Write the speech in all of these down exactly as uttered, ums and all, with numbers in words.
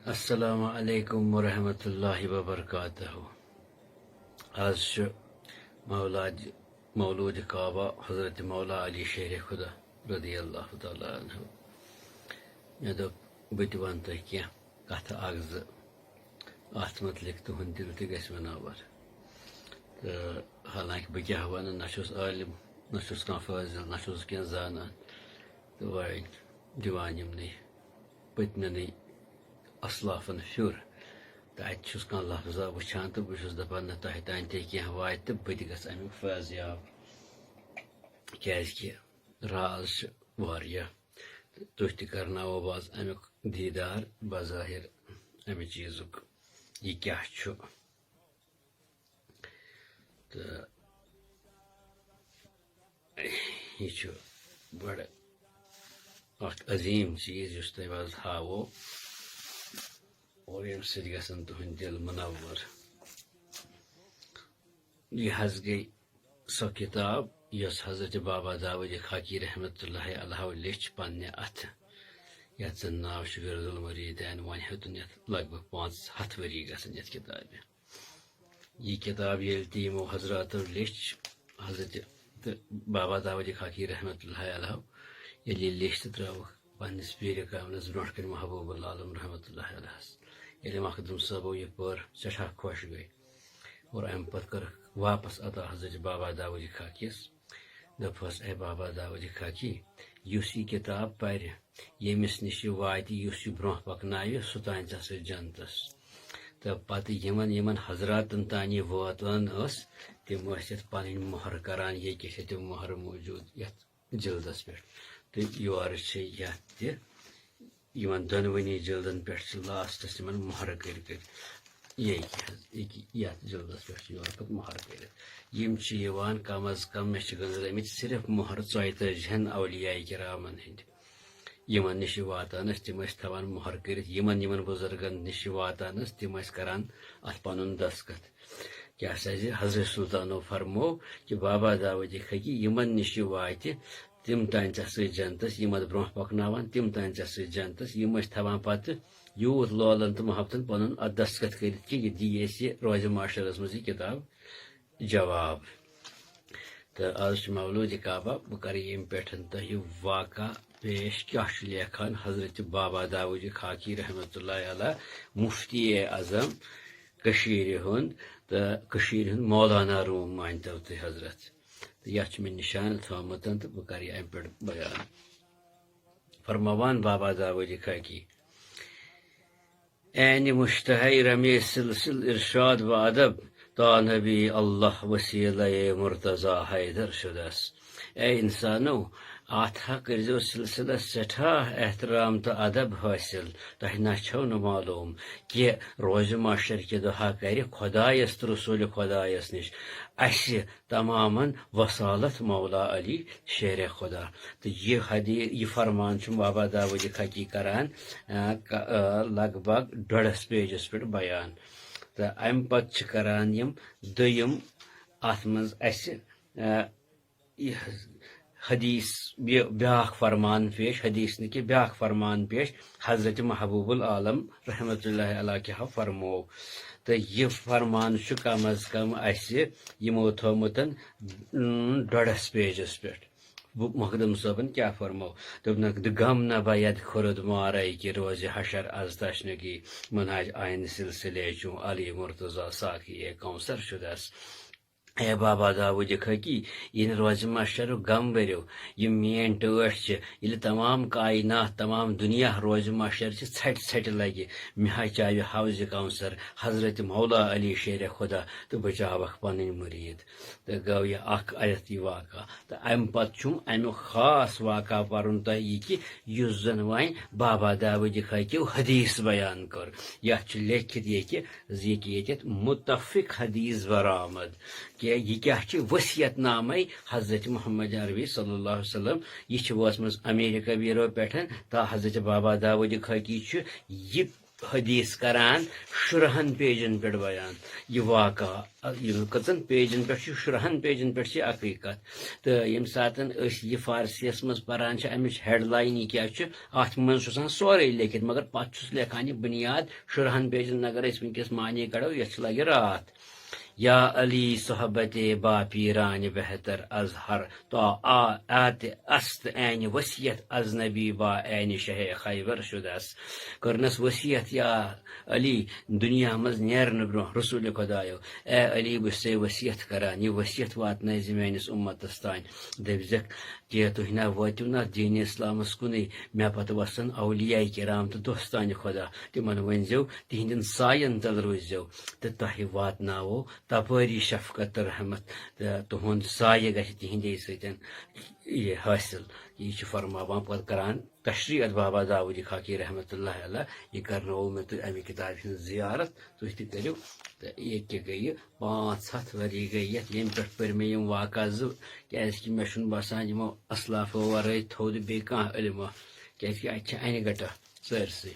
السلام علیکم ورحمۃ اللہ وبرکاتہ۔ آز چھُ مولاد مولود کعبہ حضرت مولا علی شیر خدا رضی اللہ تعالیٰ عنہ۔ مےٚ دوٚپ، بہٕ تہِ وَنہٕ تۄہہِ کینٛہہ کَتھٕ اَکھ زٕ اَتھ مُتعلِق، تُہُنٛد دِل تہِ گژھِ منور۔ تہٕ حالانکہ بہٕ کیٛاہ وَنہٕ، نہ چھُس عٲلِم، نہ چھُس کانٛہہ فٲضِل، نہ چھُس کینٛہہ زانان، تہٕ وۄنۍ دِوان یِمنٕے پٔتمٮ۪نٕے اَسلافَن پھیُر۔ تہٕ اَتہِ چھُس کانٛہہ لفظا وٕچھان تہٕ بہٕ چھُس دَپان، نہ، تۄہہِ تام تہِ کینٛہہ واتہِ تہٕ بہٕ تہِ گژھٕ اَمیُک فٲض یاب، کیٛازِکہِ راز چھِ واریاہ۔ تُہۍ تہِ کرناوو بہٕ آز اَمیُک دیٖدار بظاہر، اَمہِ چیٖزُک یہِ کیٛاہ چھُ۔ تہٕ یہِ چھُ بڑٕ اکھ عظیٖم چیٖز یُس تۄہہِ بہٕ آز ہاوو، اور ییٚمہِ سۭتۍ گژھن تُہنٛدۍ دِل منور۔ یہِ حظ گٔے سۄ کِتاب یۄس حضرت بابا داوود خاکی رحمتہ اللہ علیہ لیٚچھ پننہِ اَتھٕ، یَتھ زَن ناو چھُ ورد المریدین۔ وۄنۍ ہیوٚتُن یَتھ لگ بگ پانٛژھ ہَتھ ؤری گژھن یَتھ کِتابہِ۔ یہِ کِتاب ییٚلہِ تہِ یِمو حضراتو لیٚچھ، حضرت تہٕ بابا داوود خاکی رحمتہ اللہ علیہ، ییٚلہِ یہِ لیٚچھ تہٕ ترٲوٕکھ پننِس پیٖرِ کاملس برونٛٹھ کنہِ محبوب العالم رحمتہ اللہ علیہس، ییٚلہِ مخدوم صٲبو یہِ پٔر، سٮ۪ٹھاہ خۄش گٔے۔ اور امہِ پتہٕ کٔرٕکھ واپس عطا حضرت بابا داوود خاکیس۔ دوٚپہس، اے بابا داوود خاکی، یُس یہِ کِتاب پرِ، ییٚمِس نِش یہِ واتہِ، یُس یہِ برونٛہہ پکناوِ، سُہ تانۍ ژےٚ سۭتۍ جنتس۔ تہٕ پتہٕ یِمن، یِمن حضراتن تانۍ یہِ واتان ٲس، تِم ٲسۍ یتھ پنٕنۍ مۄہر کران۔ ییٚکیٛاہ چھِ تِم مۄہرٕ موٗجوٗد یتھ جلدس پٮ۪ٹھ۔ تہٕ یورٕ چھِ یتھ تہِ، یِمن دۄنوٕنی جلدن پٮ۪ٹھ چھِ لاسٹس یِمن مۄہرٕ کٔرۍ کٔرۍ۔ ییٚکیٛاہ حظ، ییٚکیٛاہ یتھ جلدس پٮ۪ٹھ چھِ یورٕ پتہٕ مۄہر کٔرِتھ۔ یِم چھِ یِوان کم از کم، مےٚ چھِ گٔنٛزرٲمٕتۍ صرف مۄہر ژۄیہِ تٲجی ہن اولیاء کرامن ہٕنٛدۍ۔ یِمن نِش یہِ واتان ٲسۍ، تِم ٲسۍ تھاوان مۄہر کٔرِتھ۔ یِمن، یِمن بُزرگن نِش یہِ واتان ٲس، تِم ٲسۍ کران اتھ پنُن دستخط۔ کیٛاہ سا زِ حضرت سلطانو فرموو کہِ بابا داوود خاکی، یِمن نِش یہِ واتہِ، تِم تانۍ ژےٚ سۭتۍ جنتس، یِم اتھ برونٛہہ پکناوان، تِم تانۍ ژےٚ سۭتۍ جنتس۔ یِم ٲسۍ تھاوان پتہٕ یوٗت لولن تہٕ محبتن پنُن اتھ دستخط کٔرِتھ کہِ یہِ دِیہِ اَسہِ یہِ روزِ معاشرس منٛز یہِ کِتاب جواب۔ تہٕ آز چھُ مولود کعبہ، بہٕ کرٕ ییٚمہِ پٮ۪ٹھ تۄہہِ واقعہ پیش، کیٛاہ چھُ لیکھان حضرت بابا داوود خاکی رحمتہ اللہ علیہ، مفتی اعظم کٔشیٖرِ ہُنٛد تہٕ کٔشیٖرِ ہُنٛد مولانا روٗم مٲنۍتو تُہۍ حضرت۔ تہٕ یَتھ چھُ مےٚ نِشانہٕ تھوٚومُت تہٕ بہٕ کرٕ یہِ اَمہِ پٮ۪ٹھ بیان۔ فرماوان بابا داوود خاکی، عین مشتہے رمے سلسل ارشاد و ادب، تا نبی اللہ وسیلہ مرتضی حیدر شدس۔ اے انسانو، اتھ ہا کٔرزیو سلسلس سٮ۪ٹھاہ احترام تہٕ ادب حٲصِل۔ تۄہہِ نہ چھو نہٕ معلوم کہِ روزِ محشر کہِ دۄہا کرِ خۄدایس تہٕ رسول خۄدایس نِش اسہِ تمامن وصالت مولا علی شیر خدا۔ تہٕ یہِ حدیث، یہِ فرمان چھُ بابا داوود خاکی کران، آ، ک-، آ، لگ بگ ڈۄڈس پیجس پٮ۪ٹھ بیان۔ تہٕ امہِ پتہٕ چھِ کران یِم دوٚیِم اتھ منٛز اسہِ، آ، یہِ حدیث، بیا-، بیاکھ فرمان پیش، حدیث نہٕ کینٛہہ، بیاکھ فرمان پیش حضرت محبوب العالم رحمتہ اللہ علیہ کیٛاہ فرموو۔ تہٕ یہِ فرمان چھُ کم از کم اسہِ یِمو تھوٚومُت، اۭں، ڈۄڈس پیجس پٮ۪ٹھ۔ بہٕ مخدوم صٲبن کیٛاہ فرموو؟ دوٚپنکھ، "دِ غم نہ باید خورد مارے کہِ روزِ حشر از تشنگی، منہاج آئین سلسلے چوں Ali Murtaza ساقی A Konsar شدس۔" A بابا داوود خاکی، ییٚلہِ روزِ محشرُک غم بٔرِو، یِم میٲنۍ ٹٲٹھۍ چھِ، ییٚلہِ تمام کائنات، تمام دُنیا روزِ محشر چھِ، ژھٹہِ ژھٹہِ لگہِ، مےٚ ہا چاوِ حوضِ کونثر حضرت مولا علی شیر خدا تہٕ بچاوکھ پنٕنۍ مُریٖد۔ تہٕ گوٚو یہِ اکھ آیت یہِ واقعہ۔ تہٕ امہِ پتہٕ چھُم امیُک خاص واقعہ پرُن تۄہہِ یہِ کہِ یُس زن وۄنۍ بابا داوود خاکیو حدیث بیان کٔر، یتھ چھُ لیکھِتھ یہِ کہِ زِ یہِ کہِ ییٚتٮ۪تھ متفق حدیث برآمد، کہِ یہِ کیٛاہ چھِ؟ وصیت نامے حضرت محمد عربی صلی اللہ علیہ وسلم۔ یہِ چھِ وٲژمٕژ امریکہ بیرو پٮ۪ٹھ، تا حضرت بابا داوود خاکی چھُ یہِ حدیث کران شُرہن پیجن پٮ۪ٹھ بیان۔ یہِ واقعہ، یِم کٔژن پیجن پٮ۪ٹھ چھُ؟ شُرہن پیجن پٮ۪ٹھ چھِ اکٕے کتھ۔ تہٕ ییٚمہِ ساتن أسۍ یہِ فارسیس منٛز پران چھِ، امِچ ہیڈ لاین یہِ کیٛاہ چھُ، اتھ منٛز چھُ آسان سورُے لیکھِتھ، مگر پتہٕ چھُس لیکھان یہِ بُنیاد شُرہن پیجن۔ اگر أسۍ وٕنکیٚس معنی کڑو، یتھ چھِ لگہِ راتھ۔ یا علی صحبت با پیران بہتر از ہر، تو آ آت است عین وصیت از نبی با عین شہ خیبر شدس۔ کٔرنس وصیت، یا علی، دُنیا منٛز نیرنہٕ برونٛہہ رسول خۄدایو، اے علی، بہٕ چھُسے وصیت کران، یہِ وصیت واتنٲے زِ میٲنِس اُمتس تام۔ دٔپزٮ۪کھ، کہِ تُہۍ نہ وٲتِو نہ دین اسلامس کُنُے، مےٚ پتہٕ وسن اولیاء کرام تہٕ دوستانِ خۄدا، تِمن ؤنۍزیو، تِہنٛدٮ۪ن ساین تل روٗززیو، تہٕ تۄہہِ واتناوو تپٲری شفقت تہٕ رحمت، تہٕ تُہُنٛد سایہِ گژھِ تِہنٛدے سۭتۍ یہِ حٲصِل۔ یہِ چھُ فرماوان، پتہٕ کران تشریح اتھ بابا داوودی خاکی رحمت اللہ علیہ، یہِ کرنوو مےٚ تُہۍ امہِ کتابہِ ہٕنٛز زیارت، تُہۍ تہِ کٔرِو۔ تہٕ ییٚتہِ کیٛاہ گٔیہِ، پانٛژھ ہتھ ؤری گٔے یتھ، ییٚمہِ پٮ۪ٹھ پٔرۍ مےٚ یِم واقعہ زٕ، کیازِ کہِ مےٚ چھُنہٕ باسان یِمو اسلافو ورٲے تھوٚو نہٕ بیٚیہِ کانٛہہ علمہ، کیازِ کہِ اتہِ چھِ انہِ گٹہ سٲرسٕے۔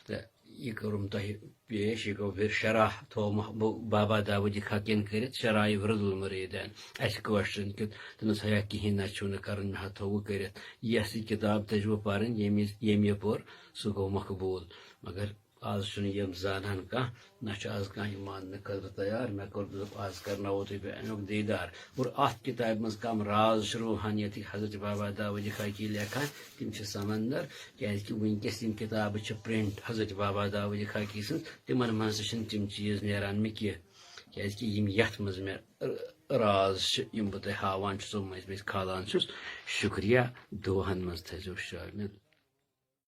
تہٕ یہِ کوٚرُم تۄہہِ پیش، یہِ گوٚو بِر شرح تھوٚو محبوب بابا داوودی خاکین کٔرِتھ شرح ورد المریدین۔ اسہِ کٲشرٮ۪ن کیُتھ تٔمِس ہیا کِہیٖنۍ نہ چھُنہٕ کرُن، مےٚ ہا تھوٚوُ کٔرِتھ۔ یۄس یہِ کِتاب تٔج وۄنۍ پرٕنۍ، ییٚمہِ ییٚمہِ یہِ پوٚر، سُہ گوٚو مقبوٗل۔ مگر از چھُنہٕ یِم زانان کانٛہہ، نہ چھُ از کانٛہہ یہِ ماننہٕ خٲطرٕ تیار۔ مےٚ کوٚر، دوٚپ، از کرناوو تُہۍ بہٕ امیُک دیٖدار۔ اور اتھ کِتابہِ منٛز کم راز چھِ روحانیتٕکۍ حضرت بابا داوودی خاکی لیکھان، تِم چھِ سمندر۔ کیازِ کہِ وٕنکیٚس یِم کِتابہٕ چھِ پرنٹ حضرت بابا داوودی خاکی سٕنٛز، تِمن منٛز تہِ چھِنہٕ تِم چیٖز نیران مےٚ کینٛہہ، کیازِ کہِ یِم یتھ منٛز مےٚ راز چھِ، یِم بہٕ تۄہہِ ہاوان چھُسو، مٔنٛزۍ مٔنٛزۍ کھالان چھُس۔ شُکریہ، دُعاہن منٛز تھٲیزیو شٲمِل۔